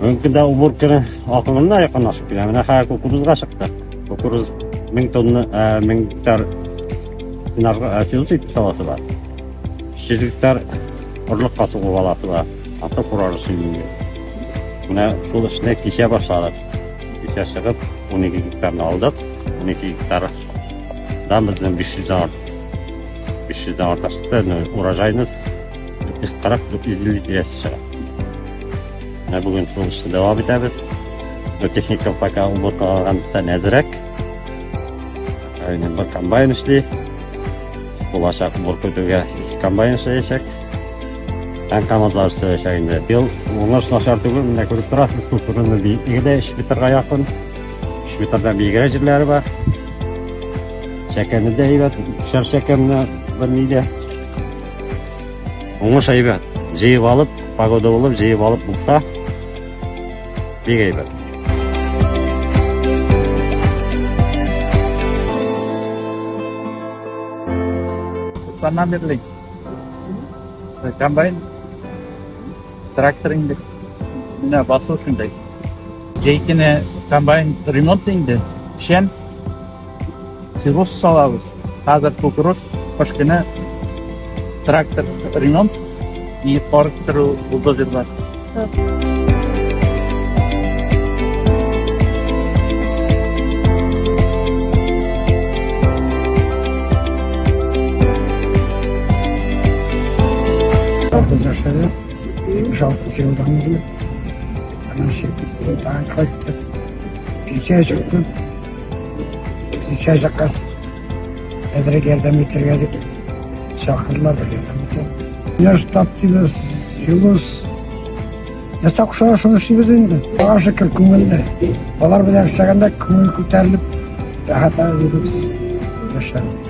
Бүгенге көндә уборканы ахырына якынлашып килә. Менә хәзер кукурузга чыктык. Кукуруз 1000 тонна, 1000 гектар сенажга силос итеп саласы бар. 300 гектар орлыкка сугып аласы бар. Аты курар өчен инде. Менә шул эшне кичә башладык. Кичә чыгып 12 гектарны алдык. 12 гектар дан безнең 500 дән артык. 500 дән артык чыкты. Урожайность 440-450 тирәсе чыга. Менә бүген шул эшне дәвам итәбез. Бу техника пока уборка алганда әзрәк. Инде бер комбайн эшли. Булачак уборка итүгә ике комбайн эшләячәк. Һәм КАМАЗлар эшләячәк инде. Быел уңыш начар түгел, менә күреп торасыз, культураны биеклеге дә 3 метрга якын. 3 метрдан биегрәк җирләре бар. Чәкәне дә әйбәт, икешәр чәкәнне бер нидә. Уңыш әйбәт. Җыеп алып, погода булып, җыеп алып булса, бик әйбәт. Туктаннан бирле. Комбайн, трактор инде. Менә басу шундай. Җәй көне комбайн ремонт инде. Печән, силос салабыз. Хәзер кукуруз, кыш көне трактор ремонт и арттыру бульдозерлар. Колхоз эшләде. 76 елдан бирле. Аннан чыгып киттем, тагын кайттым. Пенсия чыктым. Пенсия чыккач, әзрәк ярдәм итәргә дип чакырдылар да ярдәм итәм. Яш таптыбыз, силос. Нәрсә кушалар, шуны эшлибез инде. Аллаһка шөкер, күңелле. Алар белән эшләгәндә күңел күтәрелеп, рәхәтләнеп йөрибез. Яшьләр белән.